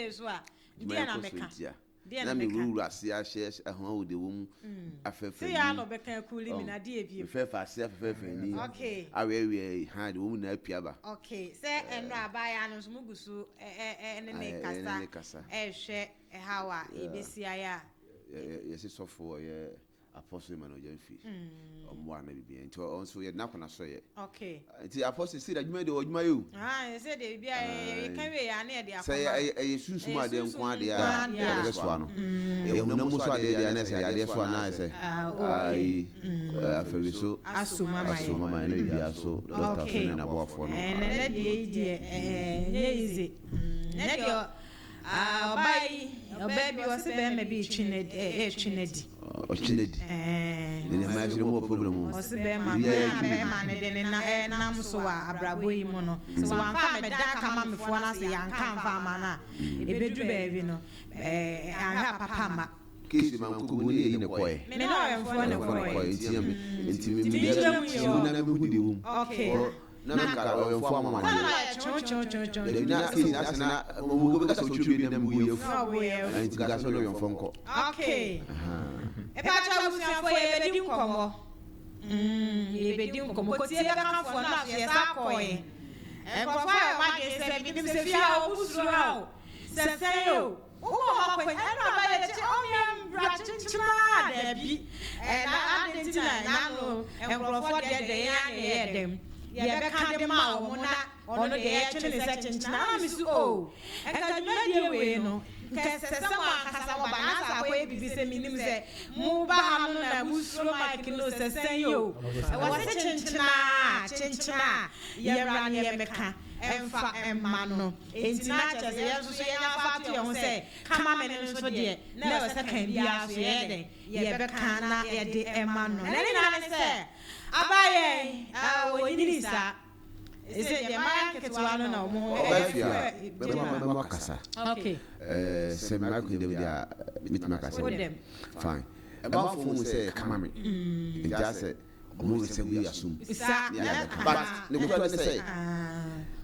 sei so a, Adwuma deɛ yɛ na kɔ so mɛka? ntia. Deɛ Na na mɛka? mewurawura ase ahyɛ ɛho a wɔde wɔ mu afɛɛfɛ Sɛ yɛ a ni. na ɔbɛka akuli mi na deɛ bio. Mefɛɛfɛ ase afɛɛfɛ ni. Aweɛweɛ ha de wɔn mu nyinaa apue aba. Okay, sɛ ɛno abaayewa no nso mugu so ɛne ne Ɛne kasa ne kasa. ɛrehwɛ ɛhaw a yɛbɛsi ayɛ a. Yɛsi sɔfo ɔyɛ Apostle Emmanuel Gyamfi. Ɔmmoa na biribiara nti ɔno nso yɛde n'akɔna so yɛ. Nti Apostle si adwuma de ɔdwuma yɛ o. Ah, sɛ deɛ biribi a yɛka wie yɛ a ne yɛde akɔma. Sɛ ɛyɛ sunsum adeɛ nko adeɛ a yɛde bɛsoa no. Ɛyɛ honam mu so adeɛ deɛ na ɛsɛ yadeɛ so anaa ɛsɛ ayi afɛwi so aso mama yɛ. Aso mama yɛ na biribiara so dɔkta so ne n'aboafoɔ no. Ɛnɛ deɛ yi deɛ ɛnyɛ easy. Nɛ deɛ ɔbaa yi ɔbaa bi ɔsɛ bɛrima bi retwe ne ɛretwe n'adi. Ɔtwe n'adi. Ne nneɛma ɛsɛ mu wɔ problem o. Ɔsɛ bɛrima bɛrima ne de ne na ɛnam so wɔ abrabɔ yi mu no. Sɛ wamfa mɛda kama mefoɔ no ase yɛanka mfa ama no a ɛbɛduru baabi no anhwɛ papa ma. Case ma nkogu ne yɛyi ne kɔɛ. Me ne ɔyɛmfoɔ ne kɔɛ. Nti me nti me me na me hu de wom. Okay. Na me ka ɔyɛmfoɔ ama ma ne. Dabi na case na sɛ na ɔmo bɛka sɛ ɔtwi bi na mbu yɛ fu. Nti ka sɛ ɔyɛmfoɔ nkɔ. Okay. Ɛpa kyɛ abusuafoɔ yɛbɛdi nkɔmmɔ. Yɛbɛdi nkɔmmɔ. Kɔtie bɛkafoɔ no aso yɛsa kɔɛ. Nkurɔfoɔ a wɔn adwene sɛ menim sɛ fie a ɔmo suro ha o. Sɛ sɛn o. Wokɔ hɔ akɔ ɛna ɔba yɛ kye ɔnyɛ mbra kyenkyena daabi. Ɛna ade nti na n'ano nkurɔfoɔ deɛ deɛ yɛn ana yɛ dɛm. Yɛbɛka de ma wɔn na ɔno deɛ yɛtwe ne sɛ kyenkyena. Na me so o. Nka dwumadie wei no nkɛsɛ sɛ mo ankasa mo ba na sɛ akɔyɛ biribi sɛ menim sɛ mo ba ha no na mo suro mic no sɛ sɛn o. Ɛwɔ sɛ kyenkyena kyenkyena yɛmmra ne yɛmmɛka ɛmfa ɛmma no. Enti na kyerɛ sɛ yɛn nso so yɛnya fa to yɛn ho sɛ kama me no nso deɛ na ɛwɔ sɛ kan biara so yɛyɛ dɛn yɛbɛka na yɛde ɛma no. Na ne nyinaa ne sɛ abaayɛ yi ɔnyini saa. Ɛsɛ deɛ mmaa nketewa no na wɔn ho Ɔbɛfia bɛma bɛma kasa. Okay. Sɛ mmaa kun dɛm deɛ a metumi akasa. Fine. Ɛmanfoɔ hu sɛ kama me. Nti asɛ ɔmo sɛ gu yɛ asom. Saa. But ne kura ne sɛ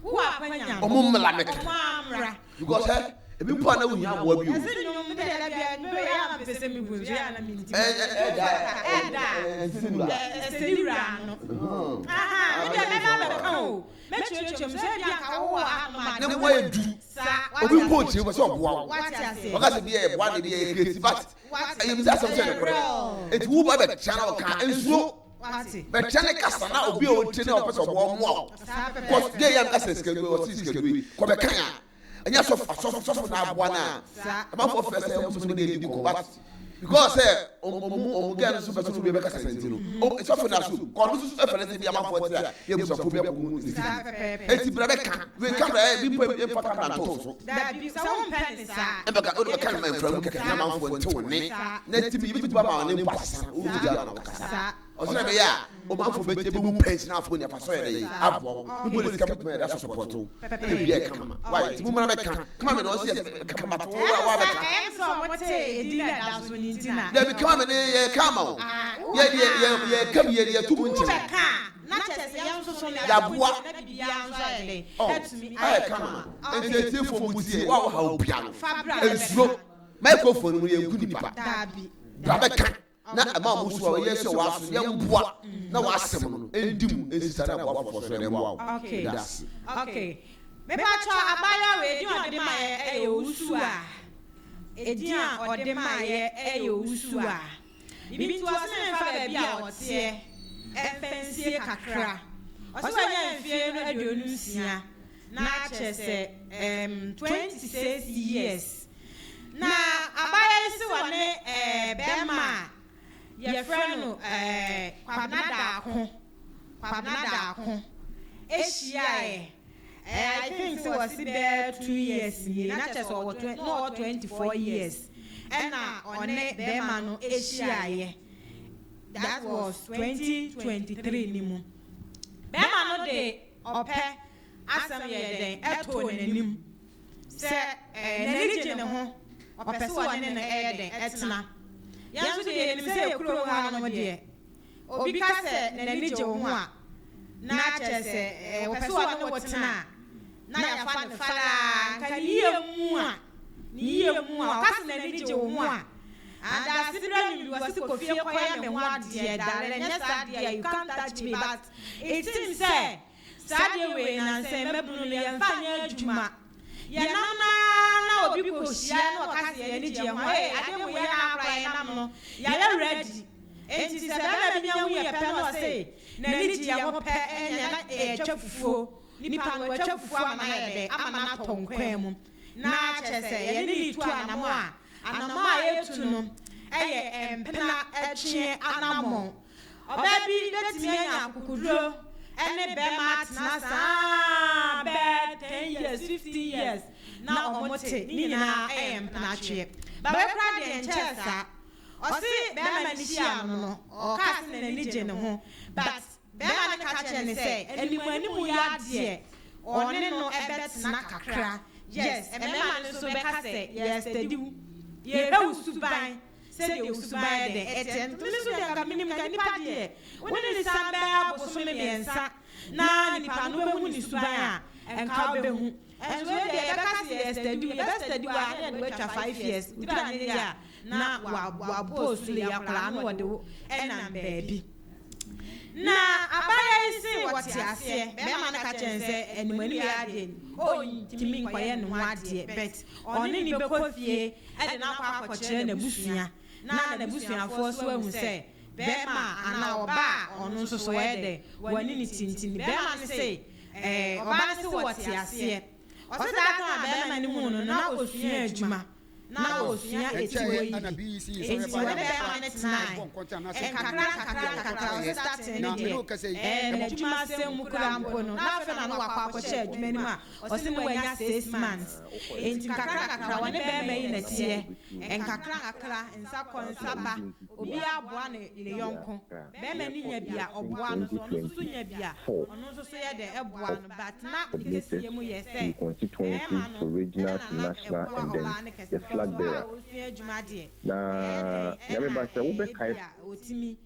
Wo akwanya. Ɔmo mmla mɛka. Ɔmo amra. Because ɛ ebi mpo a na wohia aboa bi o. Ɛsɛ nnwom bi deɛ dabi a mbɛ yɛ a mpɛ sɛ mi bu nso yɛ a na mi nti. Ɛda Ɛda. Ɛsɛ nura. Ɛsɛ ni wura no. Aha ebi a mɛba bɛka o. Mɛkyerɛkyerɛ mu sɛ ebi anka wowɔ ha nom a. Ne ho ayɛ du. Saa. Obi mpo nkyerɛ mu sɛ ɔboa wo. Wate ase. Ɔka sɛ bi yɛ boa na bi yɛ creative but ɛyɛ mi sɛ asɛm sɛ nokorɛ. Eti wo ba bɛkyia na ɔka nsuo. Wate. Bɛkyia ne kasa na obi a ɔntie na ɔpɛ sɛ ɔboa ɔmoa wo. Saa pɛpɛ. Cause deɛ yɛ nka sɛ sikaduro ɔsi sikaduro yi kɔ bɛka a ɛnyɛ sɔfo asɔfo sɔfo na aboa na amanfoɔ fɛ sɛ ɔmo sɔfo ne di nkɔmɔ but because sɛ ɔmo ɔmo gɛn nso pɛ sɛ obi bɛkasa nti no sɔfo na so kɔ ɔno nso ɛfɛ ne sɛ bi amanfoɔ ti a yɛ busuafo bi akɔ mu ne ti eti bra bɛka wei kamera yɛ bi mpo mfa kamera nto so. Dabi sɛ wompɛ ne saa. Ɛbɛka o de bɛka ne ma nfra mu kɛkɛ na amanfoɔ nte wo ne na ti bi bi ba ma ne mpo asesa wo di a na wɔkasa. Ɔsɛ bɛyɛ a ɔmanfoɔ bɛ ebe mu pɛnsi na afɔ nipa so yɛ dɛ aboa wo mo bɔ ne sika bɛtuma yɛ dɛ asopɔto ɛna bi yɛ kama wa ti mo mara bɛka kama mi na ɔsi yɛ kama to wa wa bɛka. Ɛyɛ sɛ ɔmo te edi na da so ne nti na. Dabi kama mi ne yɛ kama o yɛ yɛ yɛ yɛ kam yɛ yɛ tu mu nkyɛn. Wobɛka na kyerɛ sɛ yɛn nso so no Yaboa. na biribiara nso ayɛ dɛ Ɔ atumi ayɛ kama nti etiefo mu tie wa wɔ ha obia no Fa bra nsuro microphone mu yɛ nku nipa Dabi. bra bɛka na ɛma ɔmo so a ɔyɛ sɛ wɔaso yɛn mboa na wɔasɛm no ɛndi mu nsisa na aboa foforɔ so na ɛmboa wo. Okay. That's Okay. Mepakyɛ abaayewa wei edin a ɔde ma yɛ ɛyɛ Owusu a edin a ɔde ma yɛ ɛyɛ Owusu a bibi nti ɔsɛ ne nfa baabi a ɔteɛ ɛmfa nsie kakra ɔsɛ wɔnyɛ mfie no 26 na kyerɛ sɛ 26 years na abaayewa yi si wɔ ne bɛrima a yɛfrɛ no Kwabena Daako Kwabena Daako ehyiaeɛ. I think sɛ wɔsi bɛɛ 2 years nie na kyerɛ sɛ ɔwɔ na ɔwɔ 24 years ɛna ɔne bɛrima no ehyiaeɛ. That was 2023 ni mu. Bɛrima no de ɔpɛ asɛm yɛ dɛn ɛtoo n'anim sɛ n'ani gye ne ho ɔpɛ sɛ ɔne no ɛyɛ dɛn ɛtena. Yɛn nso deɛ yɛnim sɛ kurom ha nom deɛ obi ka sɛ n'ani gye wo ho a na kyerɛ sɛ ɔpɛ sɛ ɔne wo tena a na yɛfa ne falaa nka ne yie mu a Ne yie mu a, ɔka sɛ n'ani gye wo ho a, adase berɛ nwum bi wɔse kɔ fie kɔyɛ me ho adeɛ, darling, nyɛ saa deɛ a you can't touch me, but it seems sɛ saa adeɛ wei nansa yi mmabunu no yɛmfa nyɛ adwuma. Yɛnam no ara na obi kɔhyia na ɔka sɛ yɛn ani gye yɛn ho a, ee adeɛ wei yɛn ara koraa yɛnam no, yɛayɛ ready. Enti sɛ barima bi nya hu yɛ pɛ na ɔse n'ani gye yɛn ho pɛ, ɛnneɛ na yɛtwa fufuo. Nipa no watwa fufuo ama no ayɛ dɛ, ama no atɔ nkwan mu. Na kyerɛ sɛ yɛne no retu anammɔn a, anammɔn a yɛretu no yɛ mpena tweɛ anammɔn. Ɔbaa bi bɛtumi anya akokoduro ne barima atena saa ara bɛyɛ ten years, 15 years na wɔte, ne nyinaa yɛ mpena tweɛ. But wei koraa deɛ ɛnkyɛɛ saa. Ɔse barima no hyiaa no no, ɔkaa sɛ n'ani gye ne ho but Barima no ka kyerɛɛ no sɛ animuanimu yi adeɛ ɔne no bɛtena kakra. Yes, mmarima no nso bɛka sɛ yɛrestadi wo, yɛrehwɛ wo suban sɛdeɛ wo suban yɛ dɛn ɛteɛ. Nti me nso deɛ nka menim nka nipa deɛ wo ne no san bɛyɛ abosome mmiɛnsa na nipa no wobɛhu ne suban a nka wobɛhu. Ɛnso wei deɛ yɛbɛka sɛ yɛrestadi wo, yɛbɛstadi wo a na yɛde wo atwa 5 years, wotwa no yie a na wabɔ osule akwadaa no wɔde wo nam baabi. Na abaayewa yi se wɔte aseɛ, bɛrima no ka kyerɛ no sɛ animuanim yɛ adeɛ ɔntumi nkɔyɛ ne ho adeɛ but ɔne ne bɛkɔ fie de no akɔ akɔkyerɛ n'abusua na n'abusuafoɔ nso ahu sɛ bɛrima anaa ɔbaa a ɔno nso so ɔyɛ dɛn wɔne ne tintim. Bɛrima no se ɛɛ ɔbaa no se wɔte aseɛ. Ɔse that time a bɛrima no huu no no na ɔsua adwuma. Na ɔresua atiwɔ yi bi. Enti wɔne barima no tenae. Nkakra nkakra nkakra, ɔse starting no deɛ, ɛɛ n'adwuma asɛm mu koraa mpo no, na afei na na wakɔ akɔhyɛ adwuma no mu a ɔse na wanya 6 months. Enti nkakra nkakra, wɔne barima yi na ɛteɛ. Nkakra nkakra, nsa kɔ nsa ba, obiara boa ne ne yɔnko. Barima no nya bi a, ɔboa no, sɛ ɔno nso so nya bi a, ɔno nso so yɛ dɛ ɛboa no. But na ne kɛseɛ mu yɛ sɛ barima no ɛna na ɛboa ɔbaa no kɛse because ɔbaa a ɔresua adwuma deɛ, ɛyɛ dɛn ɛna ebi a ɔtumi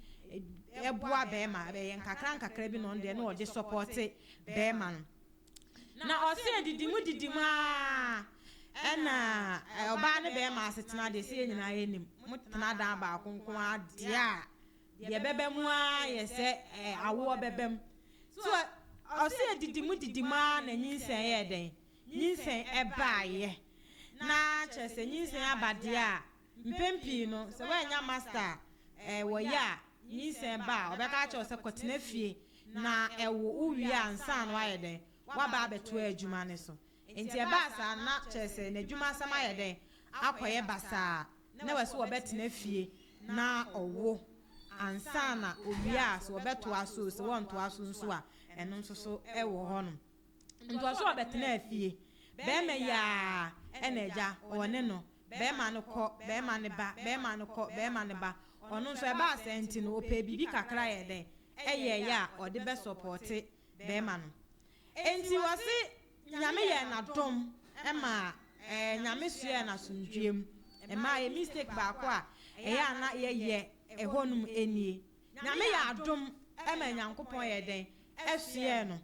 ɛboa barima, ɛyɛ nkakra nkakra bi na ɔno deɛ na ɔde support barima no. Na ɔse didi mu didi mu aa ɛna ɔbaa ne barima asetena deɛ sɛ yɛn nyinaa yɛnim, mo tena dan baako nko ara deɛ a, deɛ ɛbɛba mu ara yɛ sɛ awoɔ bɛba mu. So ɔse didi mu didi mu ara na nyinsɛn yɛɛ dɛn? Nyinsɛn ɛbaeɛ. Na kyerɛ sɛ nyinsɛn aba deɛ a, mpɛn pii no sɛ woannya master a wɔyɛ a nyinsɛn ba a, ɔbɛka akyerɛ wo sɛ kɔtena fie na ɛwo wo wie ansa na woayɛ dɛn? Woaba abɛtoa adwuma no so. Nti ɛbaa saa no na kyerɛ sɛ n'adwuma asɛm ayɛ dɛn? Akɔyɛ basaa. Na wɔ sɛ wɔbɛtena fie na ɔwo ansa na owie a sɛ wɔbɛtoa so o, sɛ wɔntoa so nso a, ɛno nso so wɔ hɔnom. Nti ɔsɛ ɔbɛtenaa fie. Bɛrima yi ara ɛna agya ɔne no, bɛrima no kɔ, bɛrima no ba, bɛrima no kɔ, bɛrima no ba. Ɔno nso ɛbaa saa nti no, ɔpɛɛ biribi kakra yɛ dɛn? Ɛyɛeɛ a ɔde bɛsupport bɛrima no. Enti wɔse Nyame yɛɛ n'adom ma Nyame soɛɛ no asomdwoeɛ mu. Mmaa yɛ mistake baako a ɛyɛ a na yɛyɛ ɛhɔnom nie. Nyame yɛ adom ma Nyankopɔn yɛ dɛn? Ɛsoɛɛ no.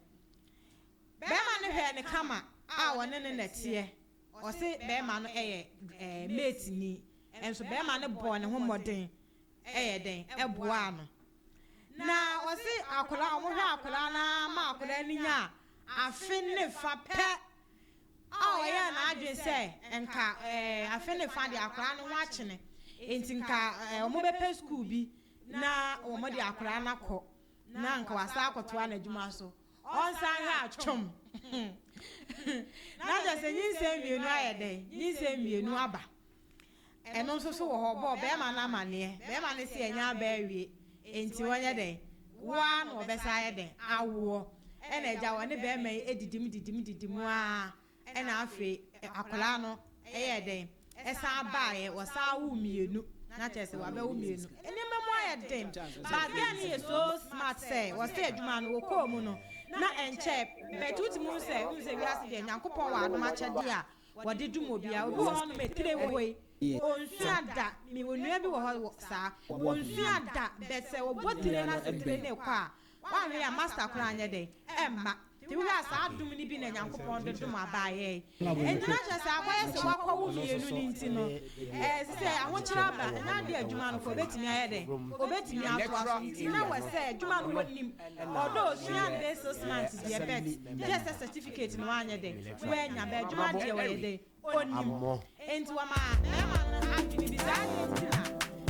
Bɛrima no hwɛɛ no kama a ɔne no na ɛteɛ. Ɔse bɛrima no yɛ mate ni. Nso bɛrima no bɔɔ ne ho mmɔden ɛyɛ dɛn? Ɛboaa no. Na ɔse akwadaa, wɔhwɛ akwadaa no ara ma akwadaa no nyaa afe ne fa pɛ a ɔyɛɛ n'adwene sɛ nka afe ne fa deɛ akwadaa no ho akyene nti nka wɔbɛpɛ sukuu bi na wɔde akwadaa no akɔ na nka wasa akɔtoa n'adwuma so. Ɔnsan hwɛ atwom na kyerɛ sɛ nyinsɛn mmienu ayɛ dɛn? Nyinsɛn mmienu aba. Ɛno nso so wɔ hɔ, ɔbɔɔ bɛrima no amanneɛ. Bɛrima no se ɛnyɛ aba awie, enti wɔnyɛ dɛn? Wo ara na wɔbɛsan ayɛ dɛn? Awoɔ. Ɛna agya wɔne bɛrima yi didim didim didim ara, ɛna afei akwadaa no ɛyɛɛ dɛn? Ɛsan baeɛ, wɔsan woo mmienu. Na kyerɛ sɛ wabɛwo mmienu. Nneɛma mu ayɛ den. But girl no yɛ so smart sɛ wɔsɛ adwuma no wɔkɔɔ mu no na ɛnkyɛ, but wotumi hu sɛ, wohu sɛ wiase deɛ Nyankopɔn wɔ adom akyɛdeɛ a wɔde dom obiara. Obi wɔ hɔnom etire wɔ yi, onsua da. Mewɔ nua bi wɔ hɔ saa, onsua da, but sɛ wɔbɔ tire na sɛ tire no rekɔ a, woanhwɛ a master koraa nyɛ dɛn? Ɛmma. Nti wohwɛ a saa adom no bi na Nyankopɔn de dom abaayɛ yi. Nti na kyerɛ sɛ akɔyɛ sɛ wakɔwo mmienu no nti no, ɛɛ sɛ ahokyerɛ aba na adeɛ adwuma no kɔ obetumi ayɛ dɛn? Obetumi atoa so. Nti na wɔ sɛ adwuma no wɔnim. Ɔdɔ osua no bɛyɛ 6 months deɛ, but gye sɛ certificate no wanyɛ dɛn? Wanya bɛ adwuma deɛ wɔyɛ dɛn? Onim. Nti wɔma bɛrima no adwene bi saa deɛ nti na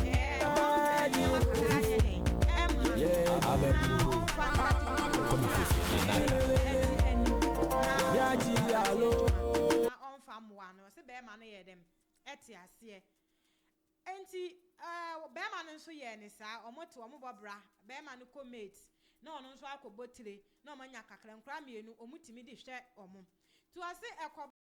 ɛɛ nneɛma kakra nyɛ dɛn? Ɛma no na ɔmfa ne certificate no anim na ɔmfa mmoa no. Ɔsɛ bɛrima no yɛ dɛm ɛte aseɛ. Nti bɛrima no nso yɛ ne saa. Ɔmo te ɔmo bɔ bra, bɛrima no kɔ mate na ɔno nso akɔ bɔ tire na ɔmo anya kakra. Nkora mmienu ɔmo tumi de hwɛ ɔmo nti ɔse ɛkɔ.